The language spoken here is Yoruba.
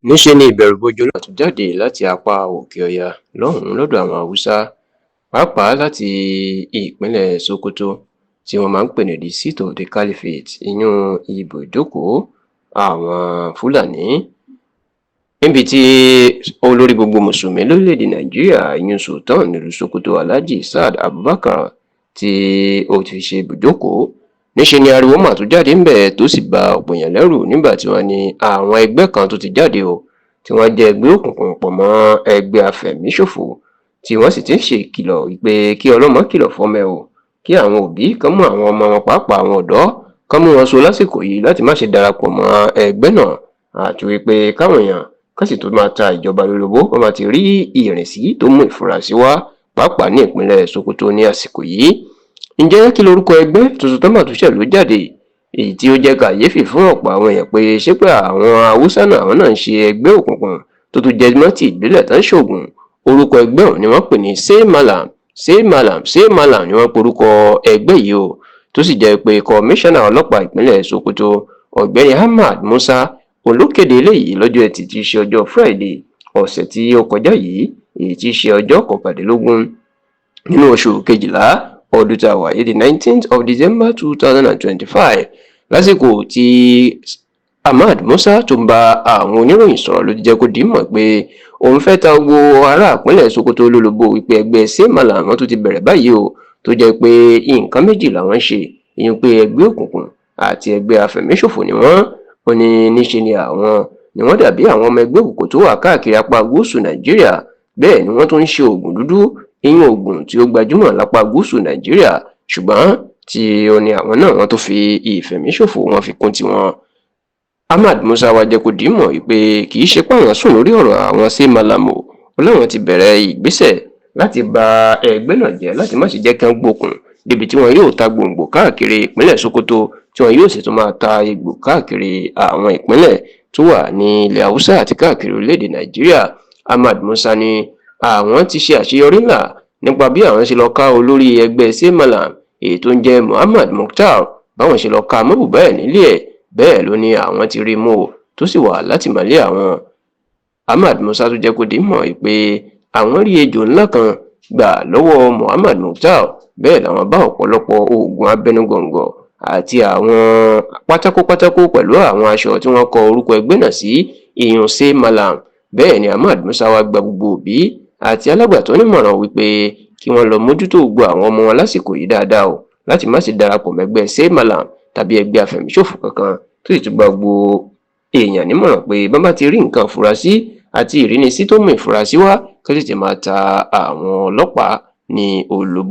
Níṣẹ́ ni ìbẹ̀rùbojo náà tún jáde láti apá òkè ọya lọ́hùn-ún lọ́dọ̀ àwọn Haúsá, pàápàá láti ìpínlẹ̀ Sokoto tí wọ́n máa ń pè ní the seat of the caliphate, ìyún ibùjókòó àwọn Fúlàní, níbi tí olórí gbogbo mùsùlùmí lórílẹ̀‐èdè Nàìjíríà, ìyún Sultan nílùú Sokoto, Alhaji Saad Abubakar, tí ó ti fi ṣe ibùjókòó. Níṣẹ́ ni ariwo mà tún jáde ńbẹ̀ tó sì ba ọ̀pọ̀ èèyàn lẹ́rù nígbà tí wọ́n ní àwọn ẹgbẹ́ kan tó ti jáde o, tí wọ́n jẹ́ ẹgbẹ́ òkùnkùn pọ̀ mọ́ ẹgbẹ́ afẹ̀míṣòfò, tí wọ́n sì ti ń ṣe ìkìlọ̀ wípé kí ọlọ́mọ kìlọ̀ fọ́mọ ẹ̀ o, kí àwọn òbí kan mú àwọn ọmọ wọn, pàápàá àwọn ọ̀dọ́, kán mú wọn so lásìkò yìí láti má ṣe darapọ̀ mọ́ ẹgbẹ́ náà, àti wípé káwọn èèyàn kán sì tún máa ta ìjọba lólobó wọ́n bá ti rí ìrìnsí tó mú ìfurasí wá, pàápàá ní ìpínlẹ̀ Sokoto ní àsìkò yìí. Ǹjẹ́ kí lorúkọ ẹgbẹ́ tuntun tó mà tún ṣẹ̀ ló jáde, èyí tí ó jẹ́ kàyéfì fún ọ̀pọ̀ àwọn èèyàn pé ṣé pé àwọn Haúsá náà, àwọn náà ń ṣe ẹgbẹ́ òkùnkùn tó tún jẹ mọ́ ti ìbílẹ̀ tó ń ṣoògùn? Orúkọ ẹgbẹ́ ọ̀hún ni wọ́n pè ní Say Malam, Say Malam, Say Malam ni wọ́n porúkọ ẹgbẹ́ yìí o, tó sì jẹ́ pé kọmíṣánná ọlọ́pàá ìpínlẹ̀ Sokoto, Ọ̀gbẹ́ni Ahmad Musa, òun ló kéde eléyìí lọ́jọ́ Ẹtì tí í ṣe ọjọ́ Friday ọ̀sẹ̀ tí ó kọjá yìí, èyí tí í ṣe ọjọ́ 19 nínú oṣù kejìlá ọdún tá a wà yìí, the 19th of December 2025. Lásìkò tí Ahmad Musa tó ń bá àwọn oníròyìn sọ̀rọ̀ ló ti jẹ́ kó di mọ̀ pé òun fẹ́ ta gbogbo ará ìpínlẹ̀ Sokoto lólobó wípé ẹgbẹ́ Say Malam wọn tó ti bẹ̀rẹ̀ báyìí o, tó jẹ́ pé nǹkan méjì làwọn ń ṣe, ìyẹn pé ẹgbẹ́ òkùnkùn àti ẹgbẹ́ afẹ̀míṣòfò ni wọ́n. Ó ní níṣe ni àwọn ni wọ́n dàbí àwọn ọmọ ẹgbẹ́ òkùnkùn tó wà káàkiri apá gúúsù Nàìjíríà. Bẹ́ẹ̀ ni wọ́n tún ń ṣe oògùn dúdú, ìyún oògùn tí ó gbajúmọ̀ lápá gúúsù Nàìjíríà, ṣùgbọ́n tí ó ní àwọn náà wọ́n tó fi ìfẹ̀míṣòfò wọn fi kún tiwọn. Ahmad Musa wá jẹ́ kó dìímọ̀ wípé kì í ṣe páwọn sùn lórí ọ̀rọ̀ àwọn Say Malam o. Ó láwọn ti bẹ̀rẹ̀ ìgbésẹ̀ láti ba ẹgbẹ́ náà jẹ́, láti má ṣe jẹ́ kí wọ́n gbókun débi tí wọn yóò ta gbòǹgbò káàkiri ìpínlẹ̀ Sokoto, tí wọn yóò sì tún máa ta egbò káàkiri àwọn ìpínlẹ̀ tó wà ní ilẹ̀ Haúsá àti káàkiri orílẹ̀-èdè Nàìjíríà. Ahmad Musa ní àwọn ti ṣe àṣeyọrí ńlá nípa bí àwọn ṣe lọ ká olórí ẹgbẹ́ Say Malam, èyí tó ń jẹ́ Muhammad Mukhtar, báwọn ṣe lọ ká mọ́bùbá ẹ̀ nílé ẹ̀. Bẹ́ẹ̀ ló ní àwọn ti rí mú o, tó sì wà látìmọ́lé àwọn. Ahmad Musa tó jẹ́ kó di mọ̀ pé àwọn rí ejò ńlá kan gbà lọ́wọ́ Muhammad Mukhtar. Bẹ́ẹ̀ làwọn bá ọ̀pọ̀lọpọ̀ oògùn abẹnugọ̀ngọ̀ àti àwọn pátákópátákó pẹ̀lú àwọn aṣọ tí wọ́n kọ orúkọ ẹgbẹ́ náà sí, ìyún Say Malam. Bẹ́ẹ̀ ni Ahmad Musa wá gba gbogbo òbí àti alágbàtọ́ nímọ̀ràn wípé kí wọ́n lọ mójútó gbogbo àwọn ọmọ wọn lásìkò yìí dáadáa o, láti má sì darapọ̀ mẹ́gbẹ́ Say Malam tàbí ẹgbẹ́ afẹ̀míṣòfò kankan, tó sì tún gba gbogbo èèyàn nímọ̀ràn pé bọ́n bá ti rí nǹkan ìfurasí àti ìrínisí tó mú ìfurasí wá, kí wọ́n tètè máa ta àwọn ọlọ́pàá ní olóbó.